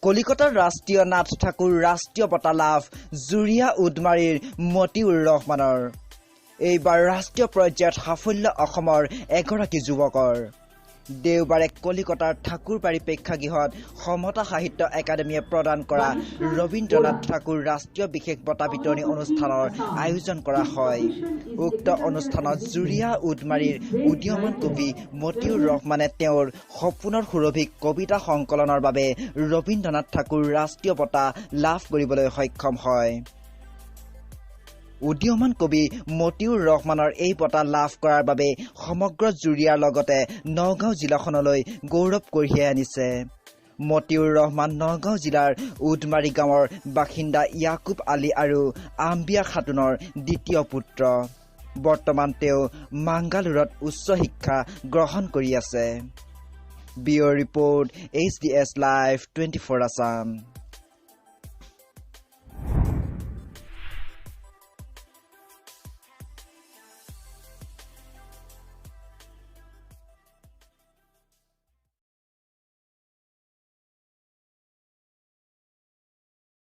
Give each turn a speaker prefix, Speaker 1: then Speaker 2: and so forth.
Speaker 1: কলিকতাৰ ৰাষ্ট্ৰীয় নাথ ঠাকুৰ ৰাষ্ট্ৰীয় বঁটা লাভ জুৰীয়া উদমাৰীৰ মতিউৰ ৰহমানৰ। এইবাৰ ৰাষ্ট্ৰীয় পৰ্যায়ত সাফল্য অসমৰ এগৰাকী যুৱকৰ। দেওবাৰে কলিকতাৰ ঠাকুৰবাৰী প্ৰেক্ষাগৃহত সমতা সাহিত্য একাডেমীয়ে প্ৰদান কৰা ৰবীন্দ্ৰনাথ ঠাকুৰ ৰাষ্ট্ৰীয় বিশেষ বঁটা বিতৰণী অনুষ্ঠানৰ আয়োজন কৰা হয়। উক্ত অনুষ্ঠানত জুৰীয়া উদমাৰীৰ উদীয়মান কবি মতিউৰ ৰহমানে তেওঁৰ সপোনৰ সুৰভি কবিতা সংকলনৰ বাবে ৰবীন্দ্ৰনাথ ঠাকুৰ ৰাষ্ট্ৰীয় বঁটা লাভ কৰিবলৈ সক্ষম হয়। উদীয়মান কবি মতিউৰ ৰহমানৰ এই বঁটা লাভ কৰাৰ বাবে সমগ্ৰ জুৰীয়াৰ লগতে নগাঁও জিলাখনলৈ গৌৰৱ কঢ়িয়াই আনিছে। মতিউৰ ৰহমান নগাঁও জিলাৰ উদমাৰী গাঁৱৰ বাসিন্দা য়াকুব আলী আৰু আম্বিয়া খাতুনৰ দ্বিতীয় পুত্ৰ। বৰ্তমান তেওঁ মাংগালোৰত উচ্চ শিক্ষা গ্ৰহণ কৰি আছে। Bureau report, HDS live 24 Assam.